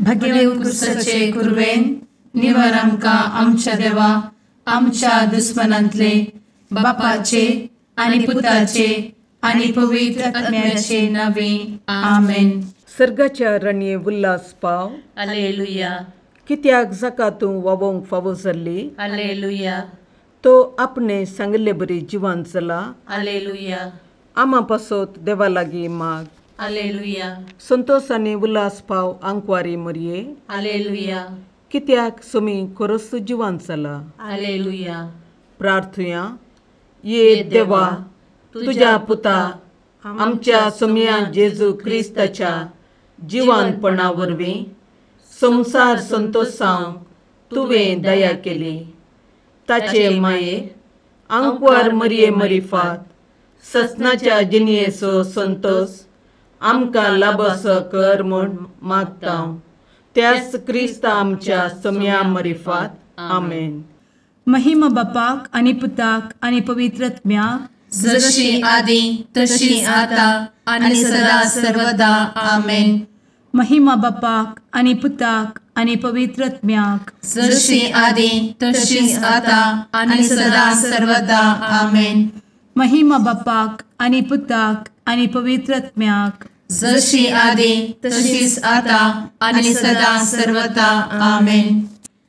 भगेवन क्रिस्ताचे कुरवेन निवार आमकां आमच्या देवा आमच्या दुस्मनांतले बापाचे आनी पुताचे आनी पवित्र आत्म्याचे नावे आमेन. सर्गाच्या रणये उल्हास पाव. हालेलुया. कित्याक जाका तूं वावोंक फावो जाल्ली. हालेलुया. तो आपणे सांगिल्ले बरी जिवान जाला. हालेलुया. आमा पासत देवा लागीं माग. हालेलुया. संतोष आनी उल्हास पाव आंकवारी मरये. हालेलुया. कित्याक सोमी खरोच जिवान जाला. हालेलुया. प्रार्थुया. ये देवा तुज्या पुता आमच्या सोमया जेजू क्रिस्ताच्या जिवानपणा वरवीं संवसार संतोषांक तुवें दया केली. ताचे माये आंकवार मरये मरिफात ससनाच्या जिणयेचो संतोष आमकां लाभसो कर म्हूण मागता त्याच क्रिस्ता आमच्या सोमया मरिफात. आमेन. महिमा बापाक आनी पुताक आनी पवित्र आत्म्याक, जशी आदी तशी आता आनी सदा सर्वदा. आमेन. महिमा बापाक आनी पुताक आनी पवित्र आत्म्याक, जशी आदी तशी आता आनी सदा सर्वदा. आमेन. महिमा बापाक आनी पुताक आनी पवित्र आत्म्याक, जशी आदी तशीच आता आनी सदा सर्वदा. आमेन.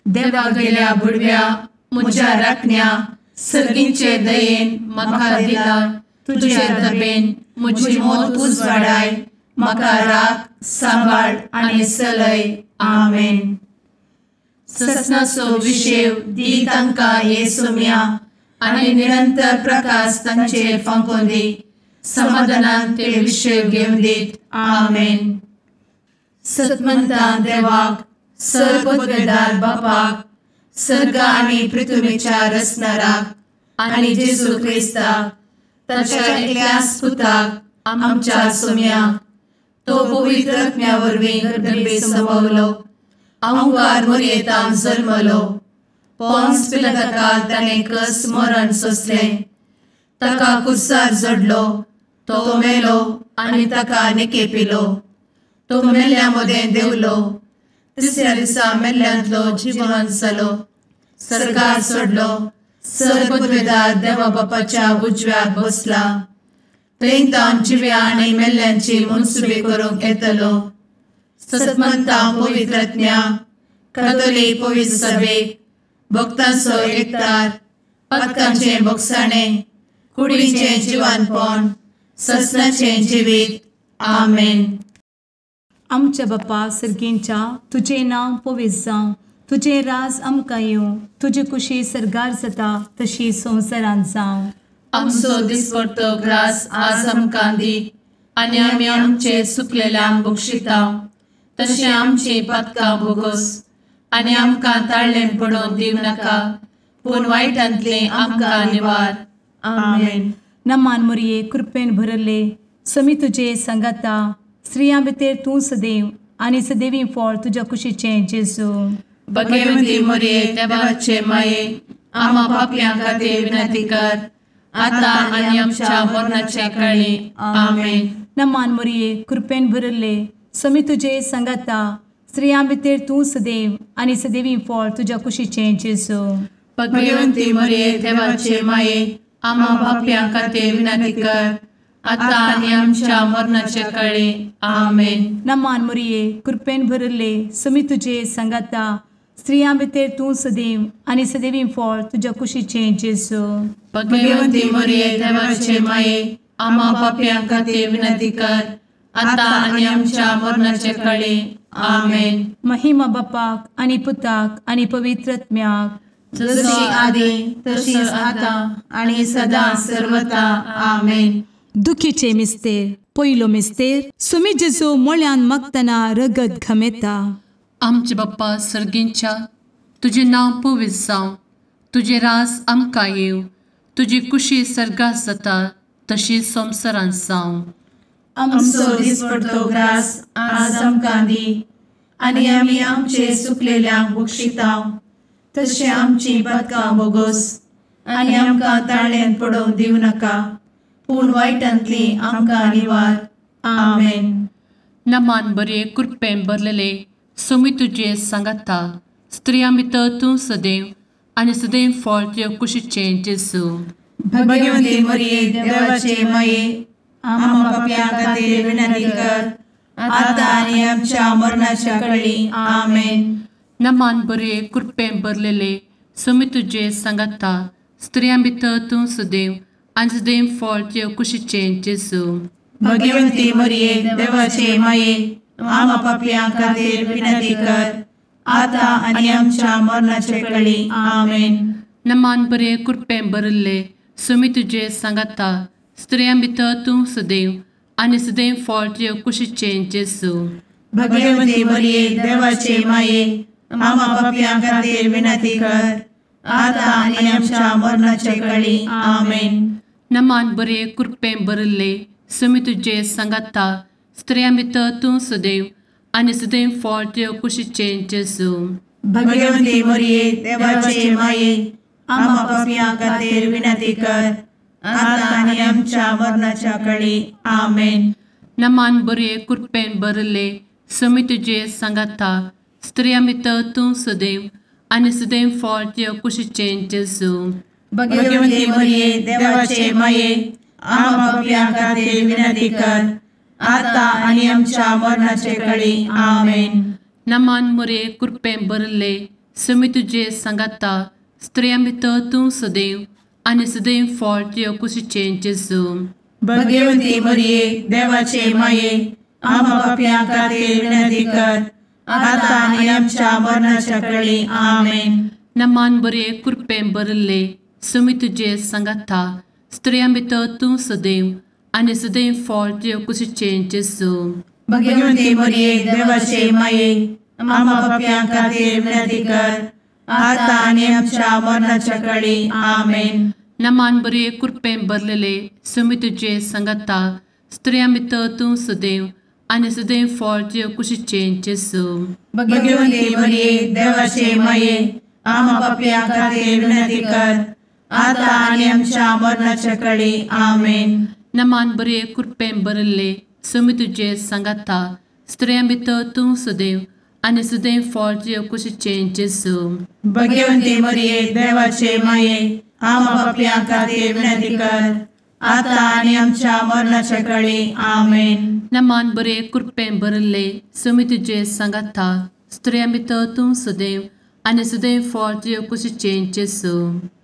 देवा गेल्या बुडव्या म्हज्या राखण्या सर्गींचे दयेन म्हाका दिला तुजे दबेन म्हजी मोत उजवाडाय म्हाका राख सांबाळ आनी सलय. आमेन. ससनाचो विशेव दी तांकां हे सोम्या आनी निरंतर प्रकाश तांचेर फांकोवन दी. समाधानान ते विशेव घेवन दीत. आमेन. सतमंता देवाक सर्वपदवेदार बापाक सर्ग आनी पृथ्वीच्या रचणाराक आनी जेजू क्रिस्ताक ताच्या एकल्याच पुताक आमच्या सोम्याक तो पवित्र आत्म्या वरवीं गर्भे संभवलो आंकार मोरयेतान जल्मलो पोन्स पिलाताकाल ताणें कस मरण सोंसलें ताका कुर्सार जडलो तो मेलो आनी ताका निकेपिलो तो मेल्ल्या मदें देंवलो तिसऱ्या दिसा मेल्ल्यांतलो जिवन जालो सर्गार सोडलो सर्वपदवेदार देवा बापाच्या उजव्याक बसला थंय तावन जिव्या आनी मेल्ल्यांची मनसुबी करूंक येतलो. सतमंता पवित्र आत्म्या कातोलीक पवित्र सभेक भक्तांचो एकतार पातकांचें भोगसाणें कुडीचें जिवानपण ससनाचें जिवीत. आमेन. आमच्या बापा सर्गींच्या तुजें नांव पवित्र जावं, तुजें राज आमकां येवं, तुजी कुशी सर्गार जाता तशी संवसारांत जावं. आमचो दिसपडतो ग्रास आज आमकां दी आनी आमी आमचे सुकलेल्यांक बक्षिता तशें आमची पातकां भोगोस आनी आमकां ताळ्ळें पडोवन दिवं नाका पूण वायटांतलें आमकां निवार. आमेन. नमान मोरये कृपेन भरले समी तुजे सांगाता स्त्रियां भितर तूं सदैव आनी सदैवी फळ तुज्या कुशीचें जेजू. भगवंती मोरये देवाचे माये आमा पापयां खातीर विनंती कर आता आनी आमच्या मरणाच्या काळी. आमेन. नमान मोरये कृपेन भरले समी तुजे सांगाता स्त्रियां भितर तूं सदैव आनी सदैवी फळ तुज्या कुशीचें जेजू. भगवंती मोरये देवाचे माये आमा पापयां खातीर विनंती कर आता आनी आमच्या मरणाच्या काळी. आमेन. नमान मोरये कृपेन भरले समी तुजे सांगाता स्त्रियां भितर तूं सदैव आनी सदैवी फळ तुज्या कुशीचें जेजू. भगवंती मोरये देवाचे माये आमा पापयां खातीर विनंती कर आता आनी आमच्या मरणाच्या काळी. आमेन. महिमा बापाक आनी पुताक आनी पवित्र आत्म्याक, जशी आदी तशीच आता आनी सदा सर्वता. आमेन. दुखीचे मिस्तेर पयलो मिस्तेर सुमी जेजू मोळ्यान मागतना रगत घमेता. आमचे बाप्पा सर्गींच्या तुजें नांव पवित्र जावं, तुजें राज आमकां येवं, तुजी कुशी सर्गात जाता तशी संवसारांत जावं. आमचो दिसपडतो ग्रास आज आमकां दी आनी आमी आमचे सुकलेल्यांक बक्षिता तशें आमची पातकां भोगोस आनी आमकां ताळ्ळेंत पडोवंक दिवं नाका पूण वायटांतली आमकां निवार. आमेन. नमान बरे कृपेन भरलेले सोमी तुजे सांगाता, स्त्रियां भितर तूं सदैव आनी सदैव फळ तुज्या कुशीचें जेजू। भगवती मरिये देवाचे माये, आम्हा पाप्यां खातीर विनंती कर, आतां आनी आमच्या मरणाच्या कळी। आमेन। नमान बरे कृपेन भरलेले, सोमी तुजे सांगाता, स्त्रियां भितर तूं सदैव आनी सदैव फळ तुज्या कुशीचें जेजू। भगवती मरिये देवाचे माये, आम्हा पाप्यां खातीर विनंती कर, आतां आनी आमच्या मरणाच्या कळी। आमेन। नमान बरे कृपेन भरलेले, सोमी तुजे सांगाता, स्त्रियां भितर तूं सदैव आनी सदैव फळ तुज्या कुशीचें जेजू। भगवती मरिये देवाचे माये, आम्हा पाप्यां खातीर विनंती कर, आतां आनी आमच्या मरणाच्या कळी। आमेन। नमान बरे कृपेन भरलेले, सोमी तुजे सांगाता, स्त्रियां भितर तूं सदैव आनी सदैव फळ तुज्या कुशीचें जेजू। भगवती मरिये देवाचे माये, आम्हा पाप्यां खातीर विनंती कर, आतां आनी आमच्या मरणाच्या कळी। आमेन। नमान बरे कृपेन भरलेले, सोमी तुजे सांगाता, स्त्रियां भितर तूं सदैव आनी सदैव फळ तुज्या कुशीचें जेजू। भगवती मरिये देवाचे माये, आम्हा पाप्यां खातीर विनंती कर, आतां आनी आमच्या मरणाचे कळी। आमेन। नमान मरिये कृपेन भरलेले, सोमी तुजे सांगाता, स्त्रियां भितर तूं सदैव आनी सदैव फळ तुज्या कुशीचें जेजू। भगवती मरिये देवाचे माये, आम्हा पाप्यां खातीर विनंती कर, आतां आनी आमच्या मरणाच्या कळी। आमेन। नमान बरे कृपेन भरलेले, सोमी तुजे सांगाता, स्त्रियां भितर तूं सदैव आनी सदैव फळ तुज्या कुशीचें जेजू। भगवती मरिये देवाचे माये, आम्हा पाप्यां खातीर विनंती कर, आतां आनी आमच्या मरणाच्या कळी। आमेन। नमान बरे कृपेन भरलेले, सोमी तुजे सांगाता, स्त्रियां भितर तूं सदैव आनी सदैव फळ तुज्या कुशीचें जेजू। भगवती मरिये देवाचे माये, आम्हा पाप्यां खातीर विनंती कर, आतां आनी आमच्या मरणाच्या कळी। आमेन। नमान बरे कृपेन भरलेले, सोमी तुजे सांगाता, स्त्रियां भितर तूं सदैव आनी सदैव फळ तुज्या कुशीचें जेजू। भगवती मरिये देवाचे माये, आम्हा पाप्यां खातीर विनंती कर, आतां आनी आमच्या मरणाच्या कळी। आमेन। नमान बरे कृपेन भरलेले, सोमी तुजे सांगाता, स्त्रियां भितर तूं सदैव आनी सदैव फळ तुज्या कुशीचें जेजू।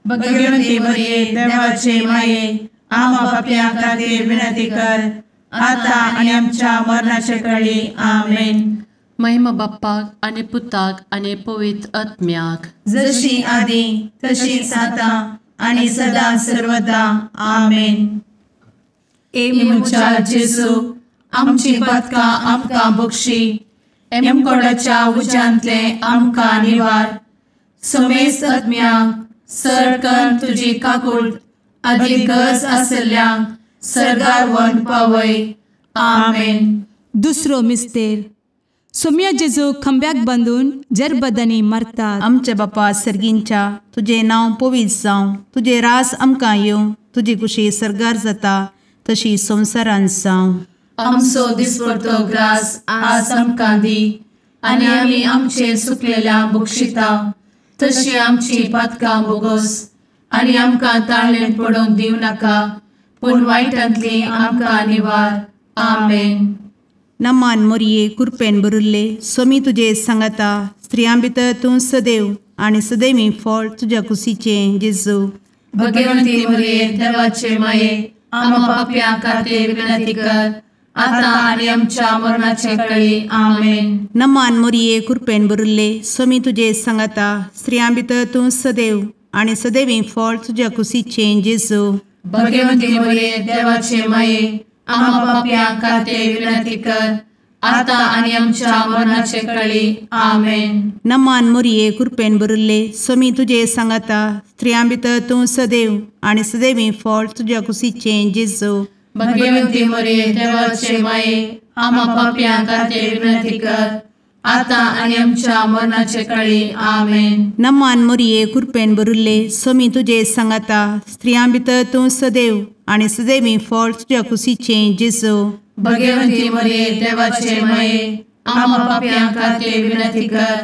भगवती मरिये देवाचे माये, आम्हा पाप्यां खातीर विनंती कर, आतां आनी आमच्या मरणाच्या कळी। आमेन। महिमा बाप्पाक आनी पुताक आनी पवित्र आत्म्याक, जशी आदी तशीच आतां आनी सदा सर्वदा। आमेन। ए म्हज्या जेजू, आमची पातकां आमकां बक्षी, एमकोडाच्या उज्यांतले आमकां निवार, समेस्त आत्म्यांक सरकन तुजी काकूट आदी गरज आशिल्ल्यांक सर्गार व्हरून पावय। आमेन। दुसरो मिस्तेर। सोम्या जेजू खांब्याक बांदून जरबदांनी मारतात। आमच्या बापा सर्गींच्या, तुजें नांव पवित्र जावं, तुजें रास आमकां येवं, तुजी कुशी सर्गार जाता तशी संवसारांत जावं। आमचो दिसपडतो ग्रास आज आमकां दी, आनी आमी आमचे सुकलेल्या बक्षिता तशी आमची पातकां बोगस, आनी आमकां ताळेन पडोवंक दिवं नाका, पूण वायटांतली आमकां निवार। आमेन। नमान मोरये कृपेन भरिल्ले, सोमी तुजे सांगाता, स्त्रियां भितर तूं सदैव आनी सदैवी फळ तुज्या कुशीचें जेजू। भगवंती मोरये देवाचे माये, आम्हा पाप्यां खातीर विनंती कर, आतां आनी आमच्या मरणाचे कळी। आमेन। नमान मोरये कृपेन भरिल्ले, सोमी तुजे सांगाता, स्त्रियां भितर तूं सदैव आनी सदैवी फळ तुज्या कुशीचें जेजू। भगवंती मोरये देवाचे माये, आम्हा पाप्यां खातीर विनंती कर, आतां आनी आमच्या मरणाचे कळी। आमेन। नमान मोरये कृपेन भरिल्ले, सोमी तुजे सांगाता, स्त्रियां भितर तूं सदैव आनी सदैवी फळ तुज्या कुशीचें जेजू। भगवंती मोरये देवाचे माये, आम्हा पाप्यां खातीर विनंती कर, आतां आनी आमच्या मरणाचे कळी। आमेन। नमान मोरये कृपेन भरिल्ले, सोमी तुजे सांगाता, स्त्रियां भितर तूं सदैव आनी सदैवी फळ तुज्या कुशीचें जेजू। भगवंती मोरये देवाचे माये, आमा पापयां खातीर विनंती कर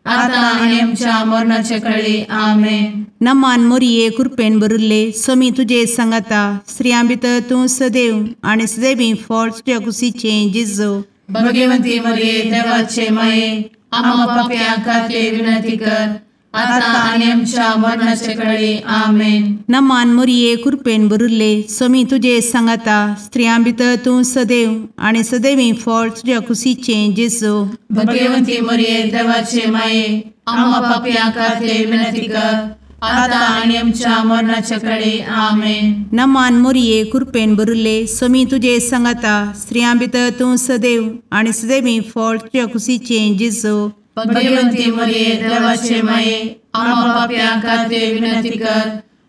आतां आनी आमच्या मरणाचे कळी. आमेन. नमान मोरये कृपेन भरिल्ले स्वामी तुजे सांगाता, स्त्रियां भितर तूं सदैव आनी सदैवी फळ तुज्या कुशीचें जेजू. भगवंती मरिये देवाचे माये आमा पापयां खातीर विनंती कर आतां आनी आमच्या मरणाचे कळी. आमेन. नमान मोरये कृपेन भरिल्ले स्वामी तुजे सांगाता, स्त्रियां भितर तूं सदैव आनी सदैवी फळ तुज्या कुशीचें जेजू. भगवंती मरिये देवाचे माये आमा पापयां खातीर विनंती कर आतां आनी आमच्या मरणाचे कळी. आमेन. नमान मोरये कृपेन भरिल्ले स्वामी तुजे सांगाता, स्त्रियां भितर तूं सदैव आनी सदैवी फळ तुज्या कुशीचें जेजू. भगवंती मरिये देवाचे माये आमा पापयां खातीर विनंती कर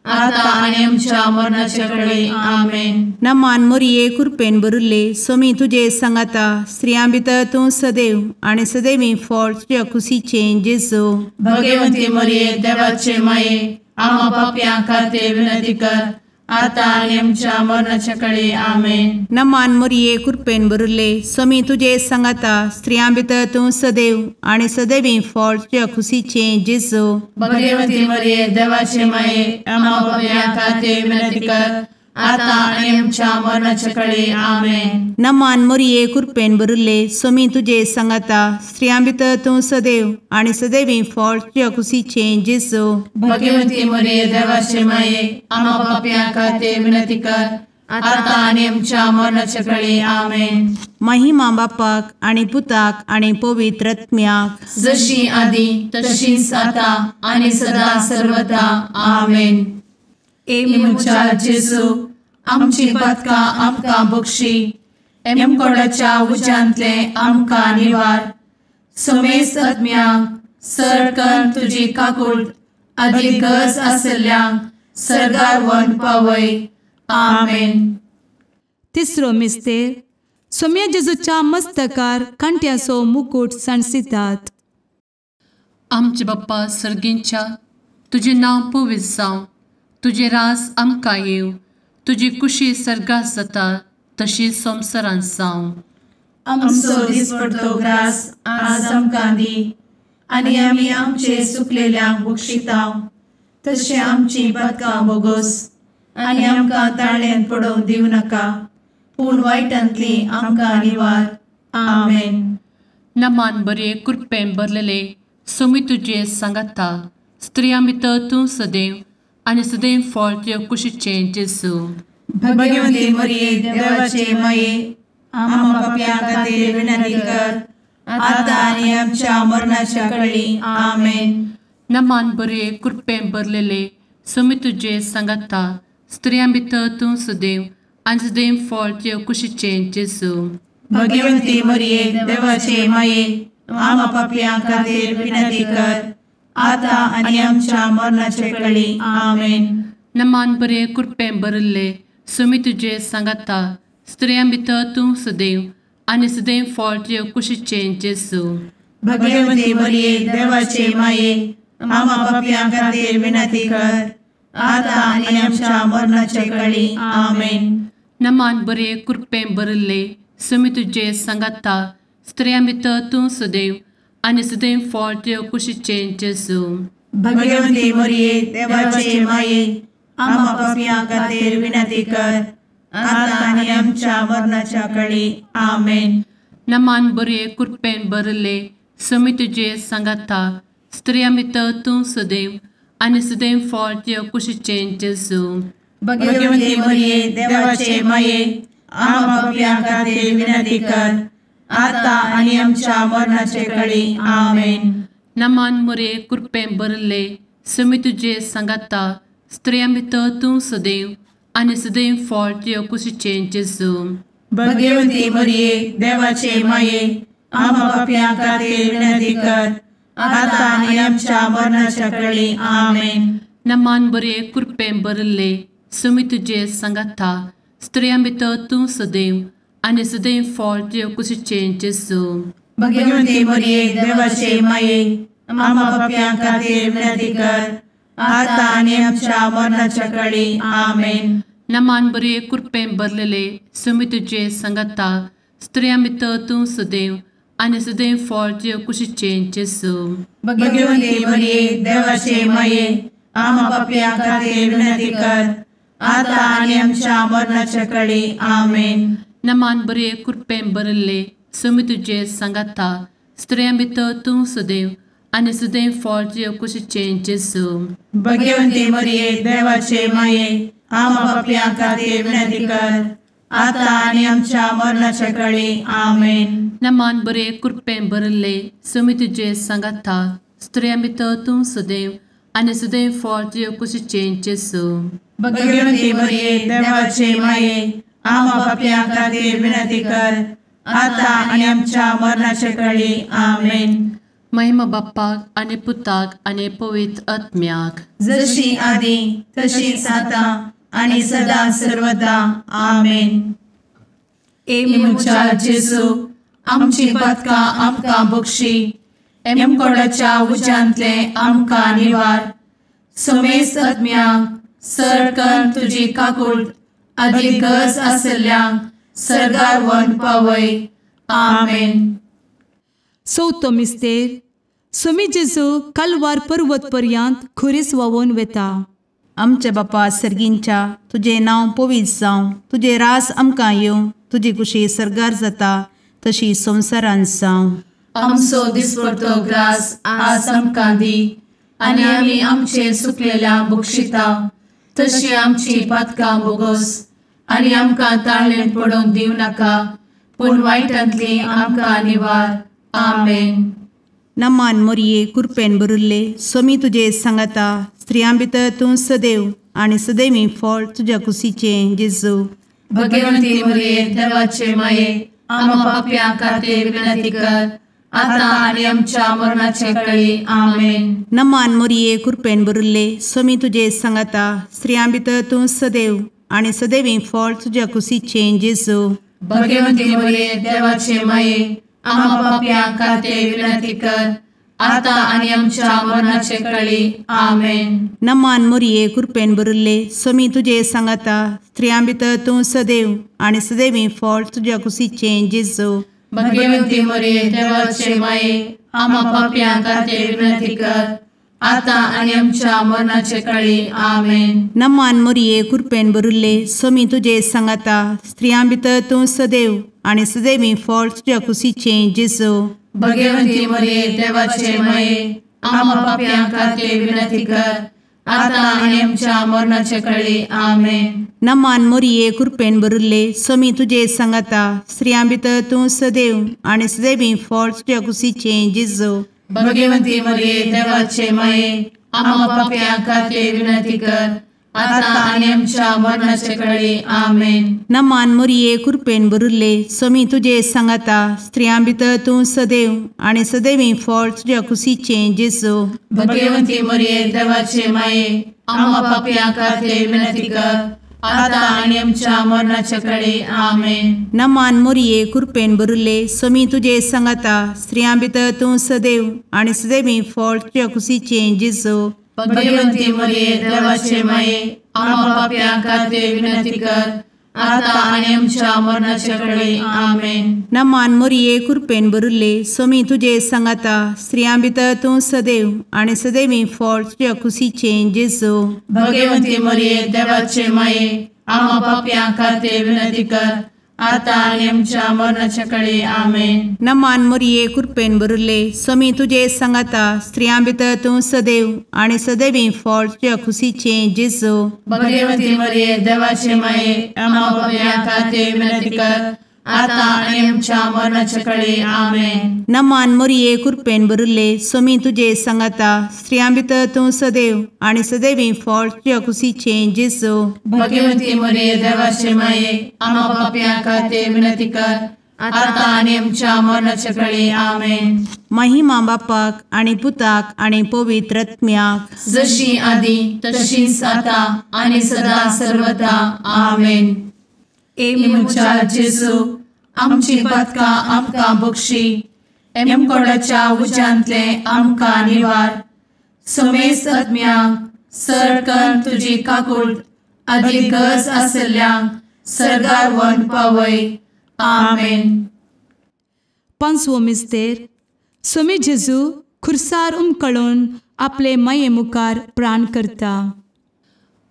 आतां आनी आमच्या मरणाचे कळी. आमेन. नमान मोरये कृपेन भरिल्ले स्वामी तुजे सांगाता, स्त्रियां भितर तूं सदैव आनी सदैवी फळ तुज्या कुशीचें जेजू. भगवंती मरिये देवाचे माये आमा पापयां खातीर विनंती कर आतां आनी आमच्या मरणाचे कळी. आमेन. नमान मोरये कृपेन भरिल्ले स्वामी तुजे सांगाता, स्त्रियां भितर तूं सदैव आनी सदैवी फळ तुज्या कुशीचें जेजू. भगवंती मरिये देवाचे माये आमा पापयां खातीर विनंती कर आतां आनी आमच्या मरणाचे कळी. आमेन. नमान मोरये कृपेन भरिल्ले स्वामी तुजे सांगाता, स्त्रियां भितर तूं सदैव आनी सदैवी फळ तुज्या कुशीचें जेजू. भगवंती मरिये देवाचे माये आमा पापयां खातीर विनंती कर आतां आनी आमच्या मरणाचे कळी. आमेन. महिमा बापाक आनी पुताक आनी पवित्र आत्म्याक, जशी आदी तशीच आतां आनी सदा सर्वदा. आमेन. ए म्हज्या जेजू आमची पातकां आमकां बक्षी, एमकोडाच्या उज्यांतले आमकां निवार, समेस्त आत्म्यांक सरकन तुजी काकूट आदी गरज आसल्ल्यांक सर्गार व्हरून पावय. आमेन. तिसरो मिस्तेर सोम्या जेजूच्या मस्तकार कांट्याचो मुकूट सांडसितात. आमचे बाप्पा सर्गींच्या, तुजें नांव पवित्र जावं, तुजें राज आमकां येवं, तुजी कुशी सर्गात जाता तशी संवसारांत जावं. आमचो दिसपडतो ग्रास आज आमकां दी आनी आमी आमचे सुकलेल्यांक बक्षितांव तशें आमची पातकां बोगोस आनी आमकां ताळ्यान पडोवंक दिवं नाका, पूण वायटांतली आमकां निवार. आमेन. नमान बरे कृपेन भरलेले स्वामी तुजे सांगाता, स्त्रियां भितर तूं सदैव आनी सदैव फळ तुज्या कुशीचें जेजू. भगवंती मरिये देवाचे माये आमा पापयां खातीर विनंती कर आतां आनी आमच्या मरणाच्या कळी. आमेन. नमान बरे कृपेन भरलेले स्वामी तुजे सांगाता, स्त्रियां भितर तूं सदैव आनी सदैव फळ तुज्या कुशीचें जेजू. भगवंती मरिये देवाचे माये आमा पापयां खातीर विनंती कर आतां आनी आमच्या मरणाचे कळी. आमेन. नमान बरे कृपेन भरिल्ले स्वामी तुजे सांगाता, स्त्रियां भितर तूं सदैव आनी सदैव फळ तुज्या कुशीचें जेजू. भगवंती मरिये देवाचे माये आमा पापयां खातीर विनंती कर आतां आनी आमच्या मरणाचे कळी. आमेन. नमान बरे कृपेन भरिल्ले स्वामी तुजे सांगाता, स्त्रियां भितर तूं सदैव आनी सदैव फळ तुज्या कुशीचें जेजू. भगवंती मरिये देवाचे माये आमा पापयां खातीर विनंती कर आतां आनी आमच्या मरणाच्या कळी. आमेन. नमान बरे कृपेन भरिल्ले स्वामी तुजे सांगाता, स्त्रियां भितर तूं सदैव आनी सदैव फळ तुज्या कुशीचें जेजू. भगवंती मरिये देवाचे माये आमा पापयां खातीर विनंती कर आतां आनी आमच्या मरणाचे कळी. आमेन. नमान मोरे कृपेन भरिल्ले स्वामी तुजे सांगाता, स्त्रियां भितर तूं सदैव आनी सदैव फळ तुज्या कुशीचें जेजू. भगवंती मरिये देवाचे माये आमा पापयां खातीर विनंती कर आतां आनी आमच्या मरणाच्या कळी. आमेन. नमान बरे कृपेन भरिल्ले स्वामी तुजे सांगाता, स्त्रियां भितर तूं सदैव आनी सदैव फळ तुज्या कुशीचें जेजू. भगवंती मरिये देवाचे माये आमा पापयां खातीर विनंती कर आतां आनी आमच्या मरणाच्या कळी. आमेन. नमान बरे कृपेन भरलेले स्वामी तुजे सांगाता, स्त्रियां भितर तूं सदैव आनी सदैव फळ तुजे कुशीचें जेजू. भगवती मरिये देवाचे माये, आमा पापयां खातीर विनंती कर, आतां आनी आमच्या मरणाच्या कडी. आमेन. नमान बरे कृपेन भरिल्ले, स्वामी तुजे सांगाता, स्त्रियां भितर तूं सदैव आनी सदैव फळ तुजे कुशीचें जेजू. भगवती मरिये देवाचे माये, आमा पापयां खातीर विनंती कर, आतां आनी आमच्या मरणाच्या कडी. आमेन. नमान बरे कृपेन भरिल्ले, स्वामी तुजे सांगाता, स्त्रियां भितर तूं सदैव आनी सदैव फळ तुजे कुशीचें जेजू. भगवती मरिये देवाचे माये, आमा पापयां खातीर विनंती कर, आतां आनी आमच्या मरणाच्या कडी. आमेन. महिमा बाप्पाक आनी पुताक आनी पवित्र आत्म्याक, जशी आदी तशीच आतां आनी सदा सर्वदा. आमेन. ए म्हज्या जेजू, आमची पातकां आमकां बक्षी, एमकोडाच्या उज्यांतले आमकां निवार, समेस्त आत्म्यांक सरकन तुजी काकूट आदी गरज आसल्ल्यांक सर्गार व्हरून पावय. आमेन. चवथो मिस्तेर. स्वामी जेजू कालवार पर्वत पर्यंत खुरीस व्हांवून वेता. आमच्या बापा सर्गींच्या, तुजें नांव पवित्र जावं, तुजें रास आमकां येवं, तुजी कुशी सर्गार जाता तशी संवसारांत जावं. आमचो दिसपडतो ग्रास आज आमकां दी, आनी आमी आमचे सुकलेल्या बक्षिता तशी आमची पातकां बोगोस, आनी आमकां ताळेन पडोवंक दिवं नाका, पूण वायटांतली आमकां निवार. आमेन. नमान मोरये कृपेन भरिल्ले, स्वामी तुजे सांगाता, स्त्रियां भितर तूं सदैव आनी सदैवी फळ तुज्या कुशीचें जेजू. भगवती मरिये देवाचे माये, आमा पापयां खातीर विनंती कर, आतां आनी आमच्या मरणाच्या कळी. आमेन. नमान मोरये कृपेन भरिल्ले, स्वामी तुजे सांगाता, स्त्रियां भितर तूं सदैव आनी सदैवी फळ तुज्या कुशीचें जेजू. भगवती मरिये देवाचे माये, आमा पापयां खातीर विनंती कर, आतां आनी आमच्या मरणाचे कळी. आमेन. नमान मोरये कृपेन भरिल्ले, स्वामी तुजे सांगाता, स्त्रियां भितर तूं सदैव आनी सदैवी फळ तुज्या कुशीचें जेजू. भगवती मरिये देवाचे माये, आमा पापयां खातीर विनंती कर, आतां आनी आमच्या मरणाचे कळी. आमेन. नमान मोरये कृपेन भरिल्ले, स्वामी तुजे सांगाता, स्त्रियां भितर तूं सदैव आनी सदैवी फळ तुज्या कुशीचें जेजू. भगवती मरिये देवाचे माये, आमा पापयां खातीर विनंती कर, आतां आनी आमच्या मरणाचे कळी. आमेन. नमान मोरये कृपेन भरिल्ले, स्वामी तुजे सांगाता, स्त्रियां भितर तूं सदैव आनी सदैवी फळ तुज्या कुशीचें जेजू. भगवती मरिये देवाचे माये, आमा पापयां खातीर विनंती कर, आतां आनी आमच्या मरणाचे कळी. आमेन. नमान मोरये कृपेन भरिल्ले, स्वामी तुजे सांगाता, स्त्रियां भितर तूं सदैव आनी सदैवी फळ तुज्या कुशीचें जेजू. भगवती मरिये देवाचे माये, आमा पापयां खातीर विनंती कर, आतां आनी आमच्या मरणाच्या कळी. आमेन. नमान मोरये कृपेन भरिल्ले, स्वामी तुजे सांगाता, स्त्रियां भितर तूं सदैव आनी सदैवी फळ तुज्या कुशीचें जेजू. भगवती मरिये देवाचे माये, आमा पापयां खातीर विनंती कर, आतां आनी आमच्या मरणाच्या कळी. आमेन. नमान मोरये कृपेन भरिल्ले, स्वामी तुजे सांगाता, स्त्रियां भितर तूं सदैव आनी सदैवी फळ तुज्या कुशीचें जेजू. भगवती मरिये देवाचे माये, आमा पापयां खातीर विनंती कर, आतां आनी आमच्या मरणाच्या कळी. आमेन. नमान मोरये कृपेन भरिल्ले, स्वामी तुजे सांगाता, स्त्रियां भितर तूं सदैव आनी सदैवी फळ तुज्या कुशीचें जेजू. भगवती मरिये देवाचे माये, आमा पापयां खातीर विनंती कर, आतां आनी आमच्या मरणाच्या कळी. आमेन. नमान मोरये कृपेन भरिल्ले, स्वामी तुजे सांगाता, स्त्रियां भितर तूं सदैव आनी सदैवी फळ तुज्या कुशीचें जेजू. भगवती मरिये देवाचे माये, आमा पापयां खातीर विनंती कर, आतां आनी आमच्या मरणाच्या कळी. आमेन. महिमा बापाक आनी पुताक आनी पवित्र आत्म्याक, जशी आदी तशीच आतां आनी सदा सर्वदा. आमेन. ए म्हज्या जेजू, आमची पातकां आमकां बक्षी, एमकोडाच्या उज्यांतले आमकां निवार, समेस्त आत्म्यांक सरकन तुजी काकूट आदी गरज आसल्ल्यांक सर्गार व्हरून पावय. आमेन. पांचवो मिस्तेर सोमी जेजू खुर्सार उमकळून आपले माये मुखार प्राण करता.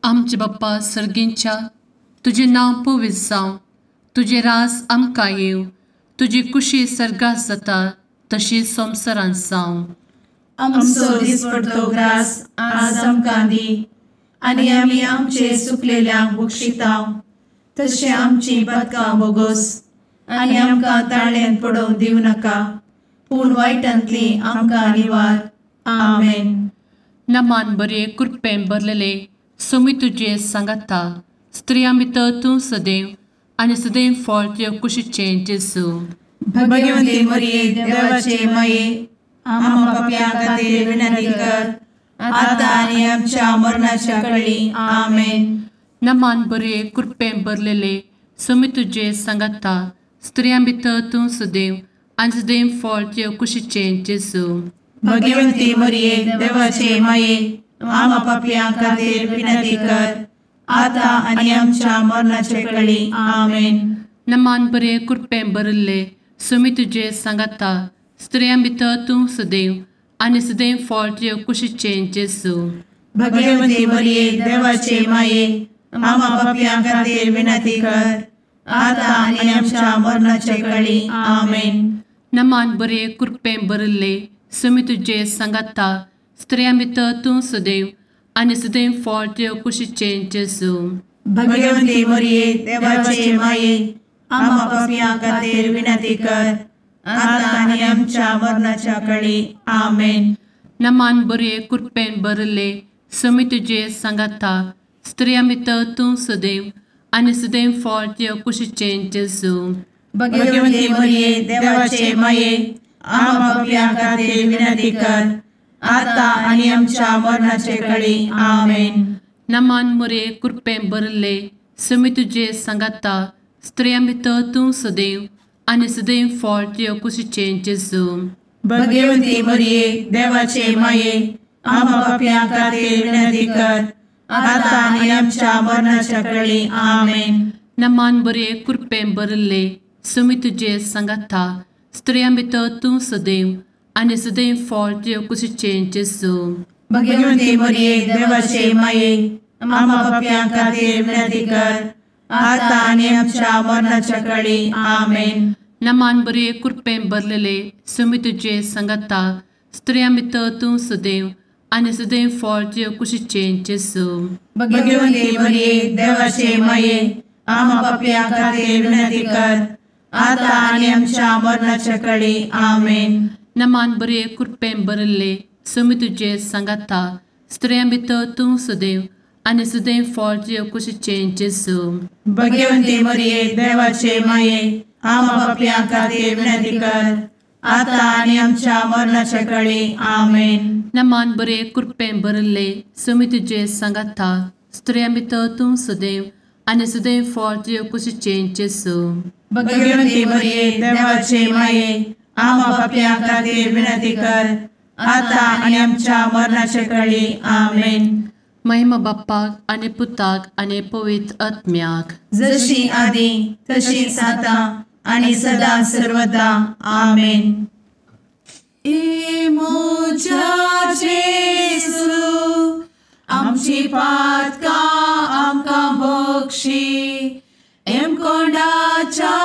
आमचे बाप्पा सर्गींच्या, तुजें नांव पवित्र जावं, तुजें राज आमकां येवं, तुजी कुशी सर्गात जाता तशी संवसारांत जावं. आमचो दिसपडतो ग्रास आज आमकां दी आनी आमी आमचे सुकलेल्यांक बक्षिता तशें आमची पातकां बोगोस आनी आमकां ताळ्यांत पडोवंक दिवं नाका, पूण वायटांतली आमकां निवार. आमेन. नमान बरे कृपेन भरलेले सोमी तुजे सांगाता, स्त्रियां भितर तूं सदैव आनी सदैव फळ तुजे कुशीचें जेजू. भगवती मरिये देवाचे माये, आम्हा पाप्यां खातीर विनंती कर आतां आनी आमच्या मरणाच्या कळी. आमेन. नमान बरे कृपेन भरलेले सोमी तुजे सांगाता, स्त्रियां भितर तूं सदैव आनी सदैव फळ तुजे कुशीचें जेजू. भगवती मरिये देवाचे माये, आम्हा पाप्यां खातीर विनंती कर आतां आनी आमच्या मरणाच्या कळी. आमेन. नमान बरे कृपेन भरिल्ले सोमी तुजे सांगाता, स्त्रियां भितर तूं सदैव आनी सदैव फळ तुजे कुशीचें जेजू. भगवती मरिये देवाचे माये, आम्हा पाप्यां खातीर विनंती कर आतां आनी आमच्या मरणाच्या कळी. आमेन. नमान बरे कृपेन भरिल्ले सोमी तुजे सांगाता, स्त्रियां भितर तूं सदैव आनी सदैव फळ तुजे कुशीचें जेजू. भगवती मरिये देवाचे माये, आम्हा पाप्यां खातीर विनंती कर आतां आनी आमच्या मरणाच्या कळी. आमेन. नमान बरे कृपेन भरिल्ले सोमी तुजे सांगाता, स्त्रियां भितर तूं सदैव आनी सदैव फळ तुजे कुशीचें जेजू. भगवती मरिये देवाचे माये, आम्हा पाप्यां खातीर विनंती कर आतां आनी आमच्या मरणाचे कळी. आमेन. नमान मरिये कृपेन भरिल्ले सोमी तुजे सांगाता, स्त्रियां भितर तूं सदैव आनी सदैव फळ तुजे कुशीचें जेजू. भगवती मरिये देवाचे माये, आम्हा पाप्यां खातीर विनंती कर आतां आनी आमच्या मरणाच्या कळी. आमेन. नमान बरे कृपेन भरिल्ले सोमी तुजे सांगाता, स्त्रियां भितर तूं सदैव आनी सदैव फळ तुजे कुशीचें जेजू. भगवती मरिये देवाचे माये, आम्हा पाप्यां खातीर विनंती कर आतां आनी आमच्या मरणाच्या कळी. आमेन. नमान बरे कृपेन भरलेले सोमी तुजे सांगाता, स्त्रियां भितर तूं सदैव आनी सदैव फळ तुजे कुशीचें जेजू. भगवती मरिये देवाचे माये, आम्हा पाप्यां खातीर विनंती कर आतां आनी आमच्या मरणाच्या कळी. आमेन. नमान बरे कृपेन भरिल्ले सोमी तुजे सांगाता, स्त्रियां भितर तूं सदैव आनी सदैव फळ तुजे कुशीचें जेजू. भगवती मरिये देवाचे माये, आम्हा पाप्यां खातीर विनंती कर आतां आनी आमच्या मरणाच्या कळी. आमेन. नमान बरे कृपेन भरिल्ले सोमी तुजे सांगाता, स्त्रियां भितर तूं सदैव आनी सदैव फळ तुजे कुशीचें जेजू. भगवती मरिये देवाचे माये, आम्हा पाप्यां खातीर विनंती कर आतां आनी आमच्या मरणाच्या कळी. आमेन. महिमा बाप्पाक आनी पुताक आनी पवित्र आत्म्याक, जशी आदी तशीच आतां आनी सदा सर्वदा. आमेन. ए म्हज्या जेजू, आमची पातकां आमकां बक्षी, एमकोंडाच्या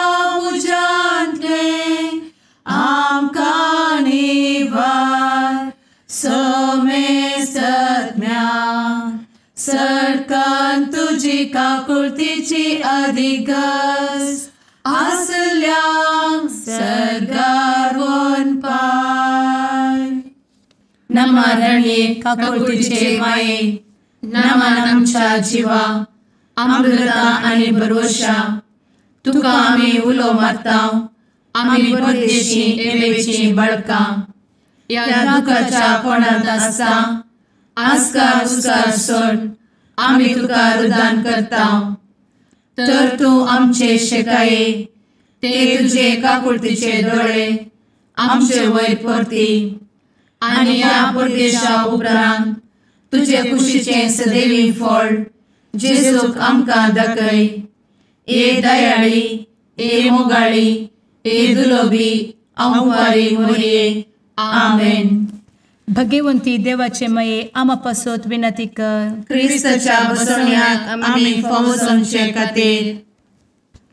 उज्यांतलें आमकां निवार. समेस्तज्ञा सरकान तुजी काकुळतीची अधिगस आसल्यांक सर्गार वनपाय. नमरणे काकुळतीचे माये, नमन आमच्या जिवा, अमृता आनी भरवशा, तुका आमी उलो मारता, आमी परदेशी एवेची बळकां, ह्या दुखाच्या कोणांत आसता आस्कार उस्कार सोड आमी तुका रुदान करता. तर तूं आमचे शेकाये, ते तुजे काकुळतीचे दोळे आमचे वयर परती आनी ह्या परदेशा उपरांत तुजे कुशीचें सदैवी फळ जेजूक आमकां दाखय. ए दयाळी, ए मोगाळी, ए दुलोबी आंवकारी मोरये. आमेन. भगवंती देवाचे माये आमा पासत विनंती कर. क्रिस्ताच्या बसवण्याक आमी फावो जावचे खातीर.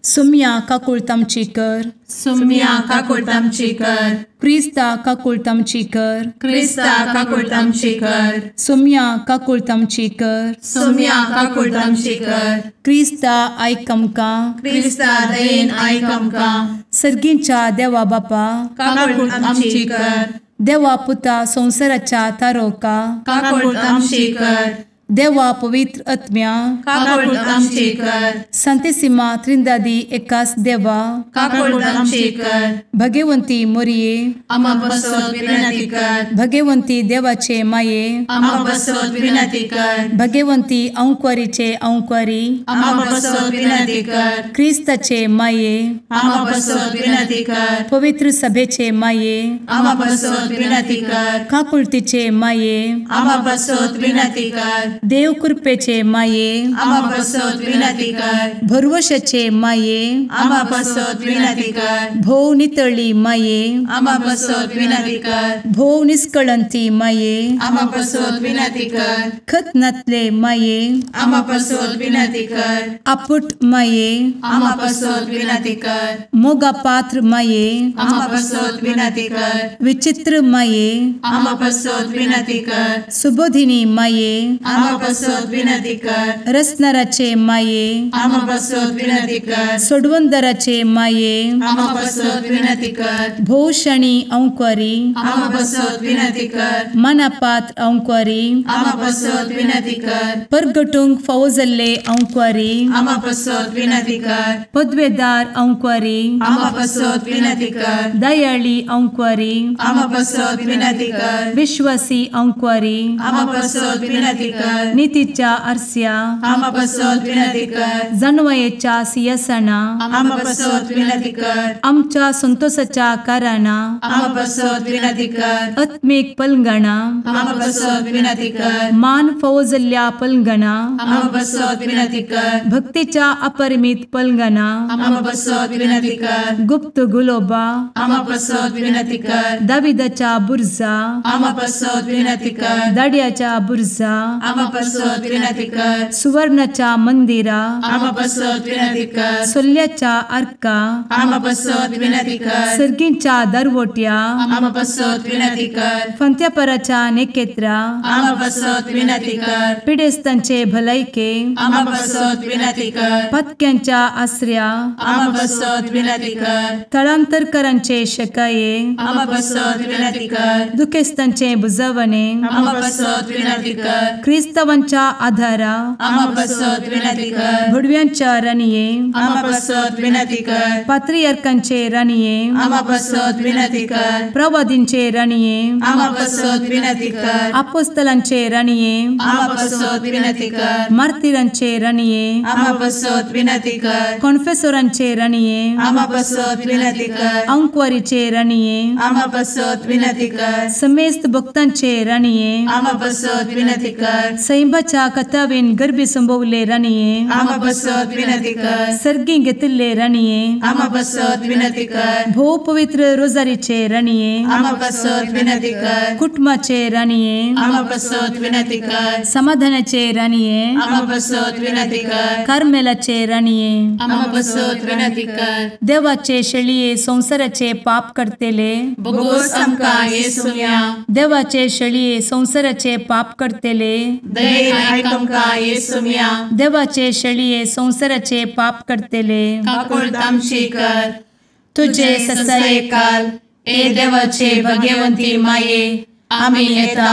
सुम्या काकुळट आमची कर. सुम्या काकुळट आमची कर. क्रिस्ता काकुळट आमची कर. क्रिस्ता काकुळट आमची कर. सुम्या काकुळट आमची कर. सुम्या काकुळट आमची कर. क्रिस्ता आयक आमकां. क्रिस्ता दयेन आयक आमकां. सर्गींच्या देवा बापा काकुळट आमची कर. देवा पुता संवसाराच्या तारोका काकुळट आमची कर. देवा पवित्र आत्म्या काकुळट आमची कर. संतेसिमा त्रिंदादी एकास देवा काकुळट आमची कर. भगवंती मोरये आमा पासत विनंती कर. भगवंती देवाचे माये आमा पासत विनंती कर. भगवंती अंकुरीचे अंकुरी आमा पासत विनंती कर. क्रिस्ताचे माये आमा पासत विनंती कर. पवित्र सभेचे माये आमा पासत विनंती कर. काकुळतीचे माये आमा पासत विनंती कर. देव कृपेचे माये आमा पासत विनंती कर. भरवशाचे माये आमा पासत विनंती कर. भोव नितळी माये आमा पासत विनंती कर. भोव निष्कळंती माये आमा पासत विनंती कर. खत नातले माये आमा पासत विनंती कर. आपुट माये आमा पासत विनंती कर. मोगा पात्र माये आमा पासत विनंती कर. विचित्र माये आमा पासत विनंती कर. सुबोधिनी माये आमा पासत विनंती कर. रसनाराचे माये आमा पासत विनंती कर. सोडवंदराचे माये आमा पासत विनंती कर. भोवशणी अंकुरी आमा पासत विनंती कर. मनापात्र अंकुरी आमा पासत विनंती कर. परगटूंक फावो जाल्ले अंकुरी आमा पासत विनंती कर. पदवेदार अंकुरी आमा पासत विनंती कर. दयाळी अंकुरी आमा पासत विनंती कर. विश्वासी अंकुरी आमा पासत विनंती कर. नितीच्या आरस्या आमा पासत विनंती कर. जानवयेच्या सिंहासना आमा पासत विनंती कर. आमच्या संतोषाच्या कारणा आमा पासत विनंती कर. आत्मीक पलंगणा आमा पासत विनंती कर. मान फावो जाल्ल्या पलंगणा आमा पासत विनंती कर. भक्तीच्या अपरिमित पलंगणा आमा पासत विनंती कर. गुप्त गुलोबा आमा पासत विनंती कर. दाविदाच्या बुर्जा आमा पासत विनंती कर. दाड्याच्या बुर्जा आमा पासत विनंती कर. सुवर्णाच्या मंदिरा आमा पासत विनंती कर. सोल्ल्याच्या आर्का आमा पासत विनंती कर. सर्गींच्या दरवट्या आमा पासत विनंती कर. फंत्यापराच्या नेकेत्रा आमा पासत विनंती कर. पिडेस्तांचे भलायके आमा पासत विनंती कर. पत्क्यांच्या आसऱ्या आमा पासत विनंती कर. थळांतरकरांचे शकाये आमा पासत विनंती कर. दुखेस्तांचे बुजवणे आमा पासत विनंती कर. क्रिस्तावांच्या आधारा आमा पासत विनंती कर. भुडव्यांच्या राणये आमा पासत विनंती कर. पात्रियार्कांचे राणये आमा पासत विनंती कर. प्रवादींचे राणये आमा पासत विनंती कर. आपोस्तलांचे राणये आमा पासत विनंती कर. मार्तिरांचे राणये आमा पासत विनंती कर. कॉन्फेसोरांचे राणये आमा पासत विनंती कर. अंकुवारीचे राणये आमा पासत विनंती कर. समेस्त भक्तांचे राणये आमा पासत विनंती कर. सैंबाच्या कथावेन गर्भी संभवले राणये आमा पासत विनंती कर. सर्गी घेतिल्ले राणये आमा पासत विनंती कर. भोव पवित्र रोजारीचे राणये आमा पासत विनंती कर. कुटुंबाचे राणये आमा पासत विनंती कर. समाधानाचे राणये आमा पासत विनंती कर. कार्मेलाचे राणये आमा पासत विनंती कर. देवाचे शेळये संवसाराचे पाप करतेले बोगोस आमकां येसुम्या देवाचे शेळये संवसाराचे पाप करतेले दयेन आयक आमकां येसुम्या देवाचे शेळये संवसाराचे पाप करतेले काकुळट आमची कर. तुझे ससायेकाल ए देवाचे भगवंती माये आमी येता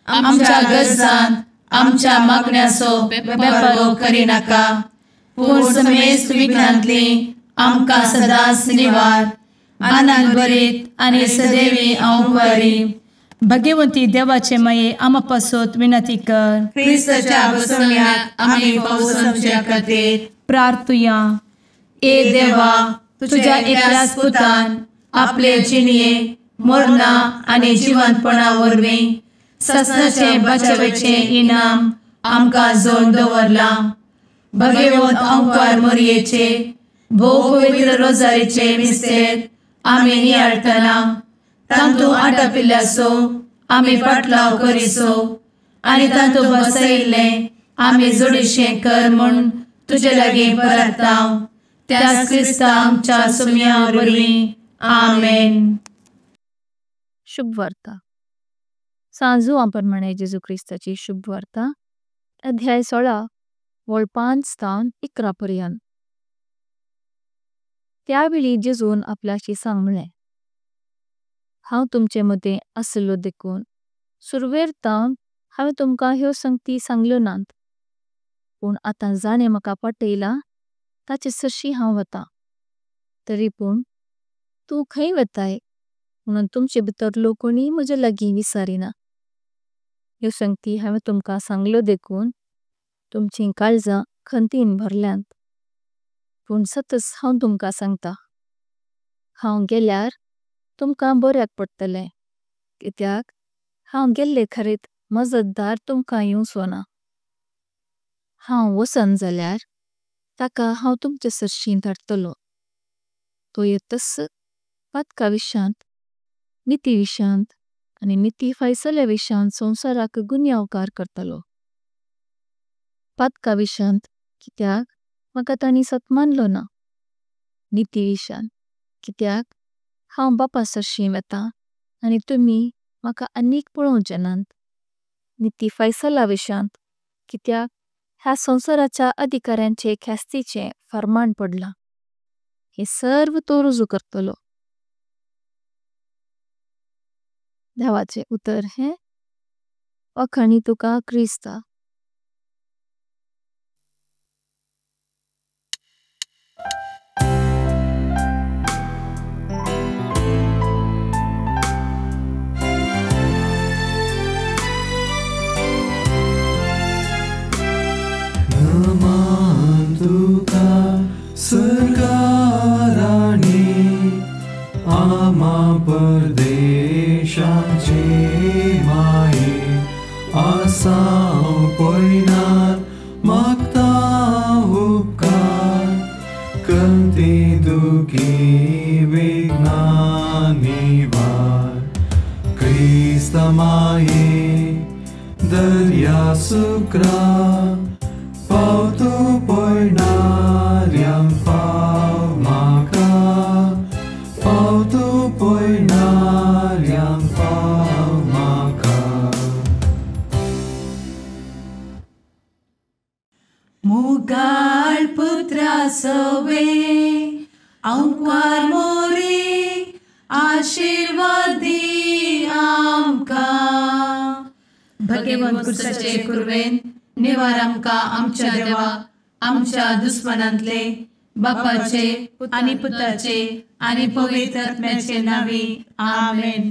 आमच्या गरजान आमच्या मागण्याचो बेपारो करिनाका पूण समेस्त विघ्नांतली आमकां सदांच निवार आनंद भरीत आनी सदैवी अंकुरी. भगवंती देवाचे माये आमा पासत विनंती कर. क्रिस्ताच्या बसवण्याक आमी फावो जावचे खातीर प्रार्थुया. ए देवा तुझ्या एकल्याच पुतान आपले जिणये मरणा आनी जिवंतपणा वरवीं ससनाचें बचावेचें इनाम आमकां जोडून दवरलां. भगवंत अंकार मोरयेचे भोव पवित्र रोजारीचे मिस्तेर आमी नियाळटना तांतू आटापिल्ल्याचो आमी पाटलाव करिसो आनी तांतू बसयिल्लें आमी जोडीशें कर म्हूण तुजे लागीं परता त्याच क्रिस्ता आमच्या सुम्या वरवीं आमेन। शुभवार्ता। सांजू प्रमाणे जेजू क्रिस्ताची शुभवार्ता अध्याय 16 वळ 5 तावन 11 पर्यंत। त्यावेळी जेजून आपल्या शिसांक म्हळें, हांव तुमचे मदें असलो देखून सुरवेर तावन हांवें तुमकां ह्यो संगती सांगल्यो नांत। पण आतां जाणें म्हाका पाठयला ताचे सरशी हांव वतां, तरी पण तू खाय वताय म्होनों तुमचे भितरलो कोणी म्हजे लागीं विचारिना। ह्यो संगती हांवें तुमकां सांगल्यो देखून तुमची काळजां खंतीन भरल्यांत। पण सतच हांव तुमकां सांगता, हांव गेल्यार तुमकां बोरयाक पडतलें, कित्याक हांव गेल्ले खरित मजतदार तुमकां येवचो ना। हांव वसन जाल्यार तका हांव तुमचे सरशी धडतलो। तो येतस पातका विषांत, नीति विषांत आनी नीति फैसल्या विषांत संसाराक गुन्यांवकार करतलो। पातका विषांत कित्याक मका ताणी सत मानलो ना। नीति विषांत कित्याक हांव बापा सरशी वतां आनी तुमी मका अनेक पोलोंचे नांत। नीति फैसल्या विषांत कित्याक ह्या संसाराच्या अधिकाऱ्यांचे ख्यास्तीचे फर्मान पडला। हे सर्व तो रुजू करतलो। देवाचे उत्तर हे वखाणी तुका क्रिस्ता। नमान तुका सरकाराणी आमा परदेशाचे माये आसाव पयनार मागता उपकार कंती दुखी विघ्ना निवार क्रिस्त माये दर्या सुक्रा पावतो पयणाऱ्यांक पाव म्हाका पावतो पयणाऱ्यांक पाव म्हाका। मुगाळ पुत्रा सवे अंकवार मोरी आशीर्वादी आमकां। भगवंत कुर्साचे कुर्वेन निवार आमकां आमच्या देवा आमच्या दुस्मनांतले बापाचे आनी पुताचे आनी पवित्र आत्म्याचे नांवी आमेन।